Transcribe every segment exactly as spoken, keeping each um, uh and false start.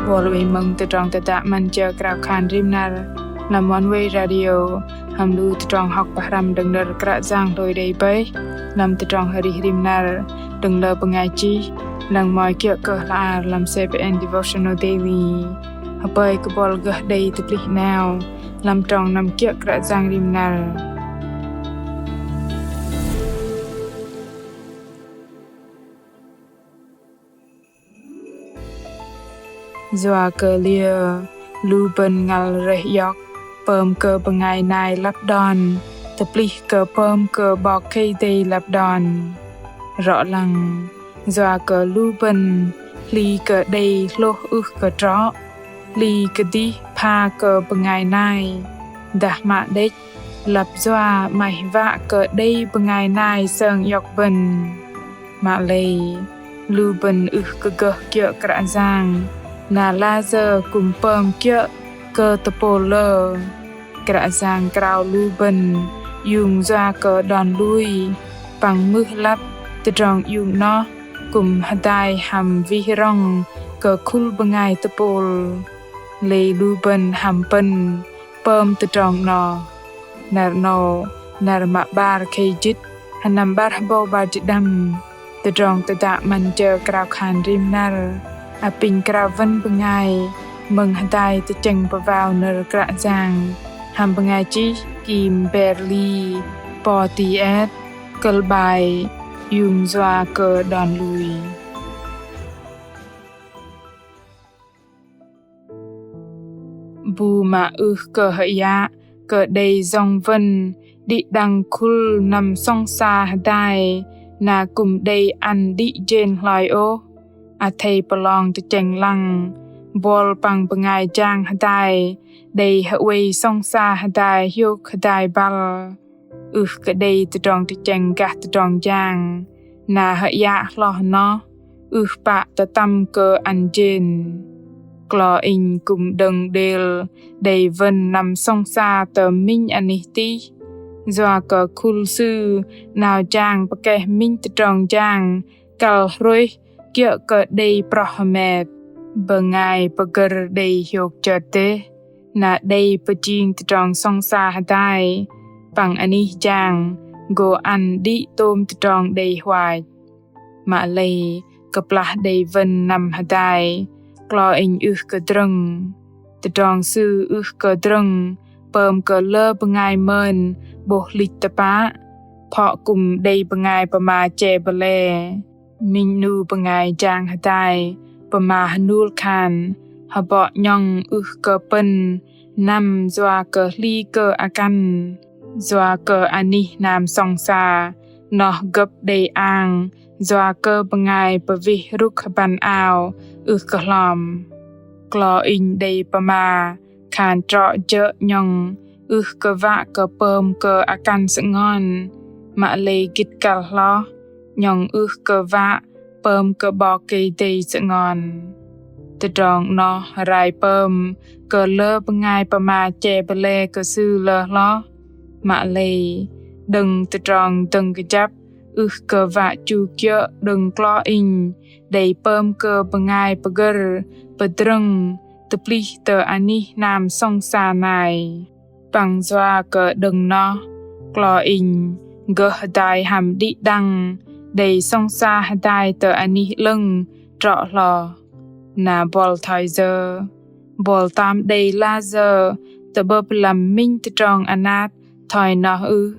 Bol wei mơ̆ng tơdrong tơdă 'Măn Jơ Krao Khan Rim Năr lăm Oneway Radio, hăm lu tơdrong hŏk pơhrăm đơ̆ng nơ̆r Kră Yang hlôi đei bơih lăm tơdrong arih rim năr đơ̆ng lơ bơngai chih, lăng mă kiơ̆ kơ hla ar lăm C B N Devotional Daily. Hơpơi kơ bol gơh đei tơplih 'nao lăm trong năm kiơ̆ Kră Yang rim năr. Yua kơ liơ lu bơ̆n ngăl rơih iŏk pơm kơ bơngai nai lăp đon, tơplih kơ pơm kơ 'Bok Kei-Dei lăp đon? Rŏ lăng, yua kơ lu bơ̆n hli kơ đei hlôh ưh kơ trŏ, hli kơdih pha kơ bơngai nai, dah mă đĕch lăp yua 'maih wă kơ đei bơngai nai sơng iŏk bơ̆n. Mă lei, lu bơ̆n ưh kơ gơh kiơ̆ Kră Yang, na layơ kư̆m pơm kiơ̆ kơ tơpôl lơ. Kră Yang krao lu bơ̆n iung yua kơ đon lui, păng mưh lăp tơdrong iung noh kư̆m hơdai hăm wih rŏng kơ khul bơngai tơpôl. Lei lu bơ̆n hăm pơ̆n pơm tơdrong 'noh. Năr 'nâu, năr mă 'bar khei jĭt, sơnăm 'bar hơbâu 'bar jĭt đăm, tơdrong tơdă 'Măn Jơ Krao Khan Rim Năr apinh krao wơ̆n bơngai mơ̆ng hơdai tơchĕng pơwao nơ̆r Kră Yang hăm bơngai chih Kim Berly Potier, kơ̆l 'bai Iung Yua Kơ Đon Lui. Bu mă ưh kơ hơyă kơ đei yŏng wơ̆n đĭ đăng khul năm sŏng sa hơdai, na kư̆m đei ăn đĭ jên hloi ôh. Athei pơlong tơchĕng lăng, buăl păng bơngai jang hơdai đei hơwei sŏng sa hơdai hiôk hơdai băl. Ưh kơ đei tơdrong tơchĕng gah tơdrong jang, na hơyă hloh noh ưh pă tơtăm kơ ăn jên. Klo inh kư̆m đơ̆ng đêl đei wơ̆n năm sŏng sa tơ minh anih tih. Yua kơ khul sư 'nao jang pơkeh minh tơdrong jang kăl hrôih kiơ̆ kơ đei proh hơmet. Bơngai pơgơ̆r đei hiôk chơt dêh, na đei pơjing tơdrong sŏng sa hơdai, păng anih jang gô ăn đĭ tôm tơdrong đei huach. Mă lei kơplah đei wơ̆n năm hơdai, klo inh ưh kơ drơ̆ng. Tơdrong sư ưh kơ drơ̆ng pơm kơ lơ bơngai mơn 'bôh hlĭch tơpă, phŏ kư̆m đei bơngai pơma che bơle. Minh 'nu bơngai jang hơdai pơma hơnul khan, hơbŏ 'nhŏng ưh kơ pơ̆n năm yua kơ hli kơ akăn. Yua kơ anih hnam sŏng sa noh gơ̆p đei ang yua kơ bơngai pơwih rŭk hơbăn ao ưh kơ hlom. Klo inh đei pơma khan trŏ jơ̆ 'nhŏng ưh kơ wă kơ pơm kơ akăn sơngon, mă lei gĭt kăl hloh 'nhŏng ưh kơ wă pơm kơ 'Bok Kei-Dei sơngon. Tơdrong noh rai pơm kơ lơ bơngai pơma che bơle kơ sư lơ hloh. Mă lei đơ̆ng tơdrong dơ̆ng kơjăp ưh kơ wă chu kiơ̆ đơ̆ng klo inh đei pơm kơ bơngai pơgơ̆r pơdrơ̆ng tơplih tơ anih hnam sŏng sa nai. Păng yua kơ đơ̆ng noh, klo inh gơh hơdai hăm đĭ đăng đei sŏng sa hơdai tơ anih 'lơ̆ng trŏ hloh. Na buăl thoi yơ, buăl tam đei layơ tơ'bơ̆p lăm minh tơdrong anat thoi noh ưh?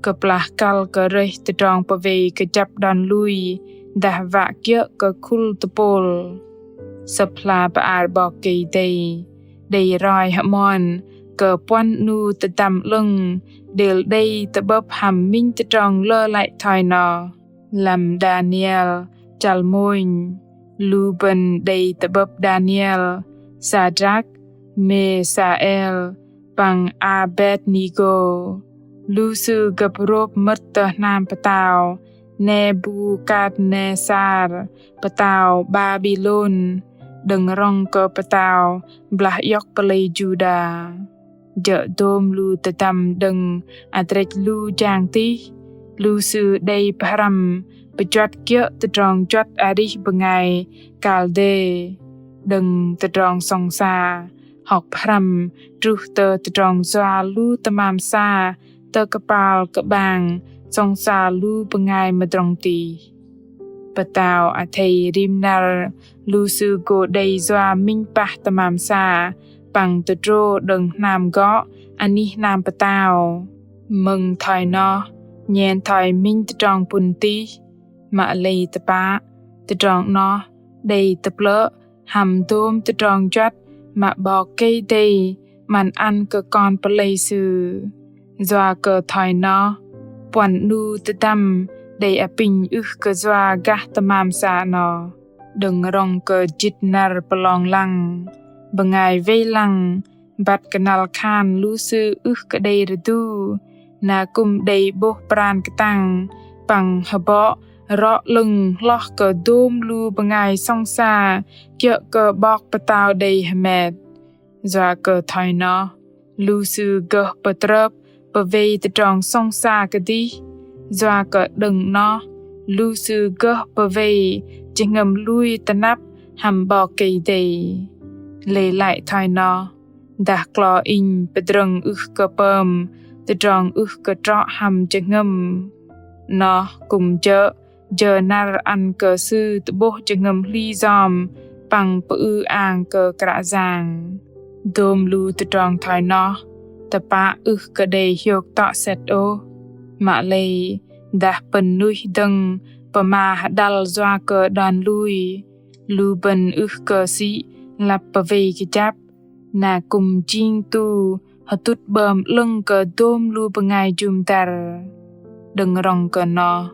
Kơplah kăl kơ rơih tơdrong pơwei kơjăp đon lui dah wă kiơ̆ kơ khul tơpôl. Sơ̆p hla bơar 'Bok Kei-Dei đei roi hơmon kơ puăn 'nu tơdăm 'lơ̆ng đêl đei tơ'bơ̆p hăm minh tơdrong lơlăi thoi noh. Lăm Đaniel chăl mônh, lu bơ̆n đei tơ'bơ̆p Đaniel, Sadrak, Mêsael, păng Abêtnigo. Lu sư gơ̆p rôp mơ̆t tơ hnam pơtao Nebukatnesar, pơtao Babilôn, đơ̆ng rŏng kơ pơtao blah iŏk pơlei Juđa. Jơ̆ dôm lu tơdăm đơ̆ng adrĕch lu jang tih, lu sư đei pơhrăm pơjuăt kiơ̆ tơdrong juăt arih bơngai Kalđê. Đơ̆ng tơdrong sŏng sa hŏk pơhrăm truh tơ tơdrong yua lu tơmam sa tơ kơpal kơ'bang sŏng sa lu bơngai mơdrŏng tih. Pơtao athei rim năr lu sư gô đei yua minh pah tơmam sa păng tơdrô đơ̆ng hnam gŏ anih hnam pơtao. Mơ̆ng thoi noh nhen thoi minh tơdrong pŭn tih. Mă lei tơpă tơdrong noh đei tơplơ̆ hăm dôm tơdrong juăt mă 'Bok Kei-Dei 'măn ăn kơ kon pơlei Sư. Yua kơ thoi noh puăn 'nu tơdăm đei apinh ưh kơ yua gah tơmam sa noh. Đơ̆ng rŏng kơ jĭt năr pơlong lăng, bơngai wei lăng băt kơnăl khan lu sư ưh kơ đei rơdu, na kư̆m đei 'bôh pran kơtang păng hơbŏk rŏ 'lơ̆ng hloh kơ dôm lu bơngai sŏng sa kiơ̆ kơ 'Bok Pơtao đei hơmet. Yua kơ thoi noh lu sư gơh pơtrơp pơwei tơdrong sŏng sa kơdih. Yua kơ đơ̆ng noh lu sư gơh pơwei jơhngơ̆m lui tơnăp hăm 'Bok Kei-Dei. Lei lăi thoi noh, dah klo inh pơdrơ̆ng ưh kơ pơm tơdrong ưh kơ trŏ hăm jơhngơ̆m, noh kư̆m jơ̆ jơ năr ăn kơ sư tơ'bôh jơhngơ̆m hli yom păng pơư ang kơ Kră Yang. Dôm lu tơdrong thoi noh tơpă ưh kơ đei hiôk tŏ sĕt ôh. Mă lei dah pơ̆n nuih dơ̆ng pơma hơđăl yua kơ đon lui, lu bơ̆n ưh kơ sĭ lăp pơwei kơjăp, na kư̆m jing tu hơtŭt 'bơm 'lơ̆ng kơ dôm lu bơngai jŭm dăr. Đơ̆ng rŏng kơ noh,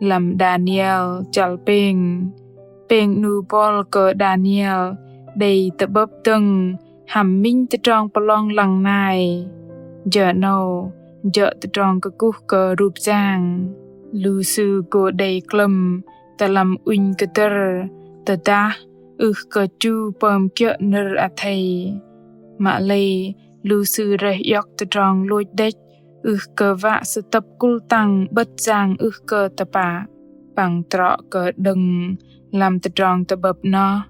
lăm Đaniel chăl pêng, pêng 'nu bŏl kơ Đaniel đei tơ'bơ̆p dơ̆ng hăm minh tơdrong pơlong lăng nai. Jơ 'nâu jơ̆ tơdrong kơkuh kơ rup yang. Lu sư gô đei klơ̆m tơ lăm ŭnh kơdơ̆r, tơdah ưh kơ chu pơm kiơ̆ nơ̆r athei. Mă lei lu sư rơih iŏk tơdrong lôch đĕch, ưh kơ wă sơtơ̆p kŭl tăng 'bơ̆t yang ưh kơ tơpă. Păng trŏ kơ đơ̆ng lăm tơdrong tơ'bơ̆p noh,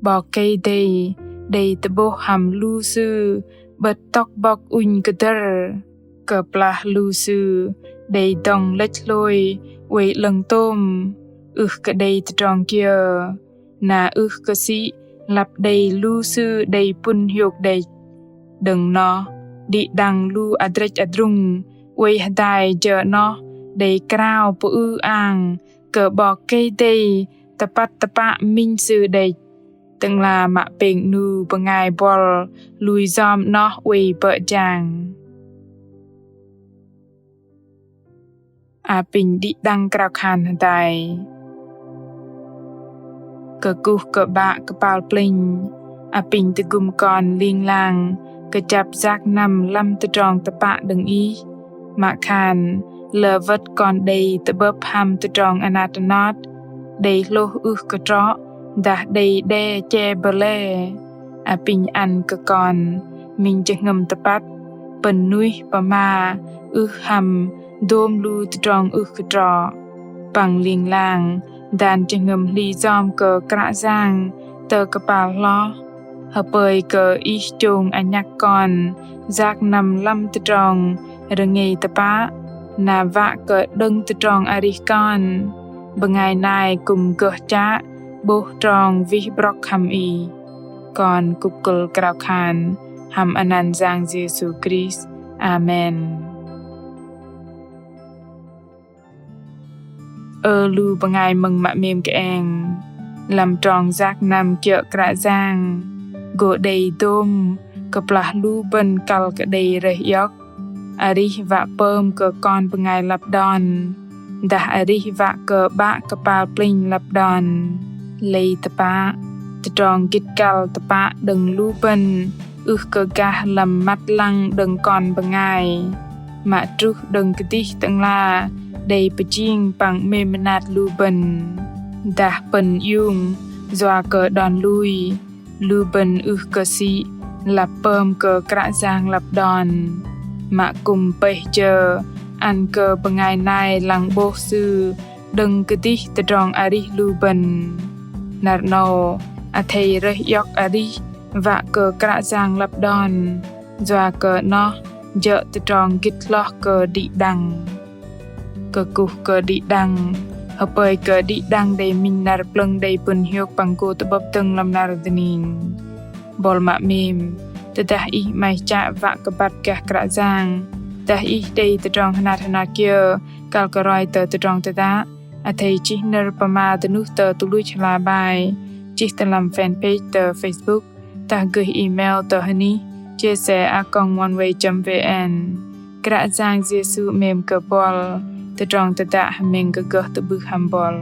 'Bok Kei-Dei đei tơ'bôh hăm lu sư 'bơ̆t tŏk bŏk ŭnh kơdơ̆r. Kơplah lu sư đei dŏng lĕch hlôi oei 'lơ̆ng tôm, ưh kơ đei tơdrong kiơ, na ưh kơ sĭ lăp đei lu sư đei pŭn hiôk đĕch. Đơ̆ng noh, đĭ đăng lu adrĕch adrung oei hơdai jơ noh đei krao pơư ang kơ 'Bok Kei-Dei tơpăt tơpă minh Sư đĕch. Tơ'ngla mă pêng 'nu bơngai bŏl lui yom noh oei bơ̆ jang. Apinh đĭ đăng krao khan hơdai. Kơkuh kơ 'Bă kơpal plĕnh, apinh tơgŭm kon ling lang kơjăp yak năm lăm tơdrong tơpă đơ̆ng Ih. Mă khan lơ wơ̆t kon đei tơ'bơ̆p hăm tơdrong anat anot, đei hlôh ưh kơ trŏ, dah đei đe che bơlê, apinh ăn kơ kon minh jơhngơ̆m tơpăt, pơ̆n nuih pơma ưh hăm dôm lu tơdrong ưh kơ trŏ. Păng ling lang dan jơhngơ̆m hli yom kơ Kră Yang tơ kơpal hloh. Hơpơi kơ Ih chông anhăk kon yak năm lăm tơdrong rơngei tơpă, na wă kơ đơ̆ng tơdrong arih kon, bơngai nai kư̆m gơh chă 'bôh trong wih brŏk hăm Ih. Kon kŭp kơ̆l krao khan hăm anăn Yang Yêsu Krist. Amen. Ơ lu bơngai mơ̆ng mă 'mêm kơeng, lăm trong yak năm kiơ̆ Kră Yang, gô đei dôm kơplah lu bơ̆n kăl kơ đei rơih iŏk, arih wă pơm kơ kon bơngai lăp đon, dah arih wă kơ 'Bă kơpal plĕnh lăp đon. Lei tơpă, tơdrong gĭt kăl tơpă đơ̆ng lu bơ̆n ưh kơ gah lăm măt lăng đơ̆ng kon bơngai, mă truh đơ̆ng kơdih Tơ'ngla đei pơjing păng 'mêm mơnat lu bơ̆n. Dah pơ̆n iung yua kơ đon lui, lu bơ̆n ưh kơ sĭ lăp pơm kơ Kră Yang lăp đon, mă kư̆m pơih jơ ăn kơ bơngai nai lăng 'bôh sư đơ̆ng kơdih tơdrong arih lu bơ̆n. Năr 'nâu, Athei rơih iŏk arih wă kơ Kră Yang lăp đon, yua kơ noh jơ̆ tơdrong gĭt hloh kơ đĭ đăng. Kơkuh kơ đĭ đăng, hơpơi kơ đĭ đăng đei minh năr plơ̆ng đei pŭn hiôk păng gô tơ'bơ̆p dơ̆ng lăm năr dơning. Buăl mă 'mêm, tơdah ih 'maih chă wă kơ băt gah Kră Yang, dah ih đei tơdrong hơnat hơnat kiơ kăl kơ roi tơ tơdrong tơdă, athei chih nơ̆r pơma dơnuh tơ tơluch hla bơar, chih tơ lăm fanpage tơ Facebook, dah gơih email tơ hơnih jesse a còng oneway chấm vn. Kră Yang Yêsu 'mêm kơ buăl, tơdrong tơdă hơmĕng kơ gơh tơ'bưh hăm buăl.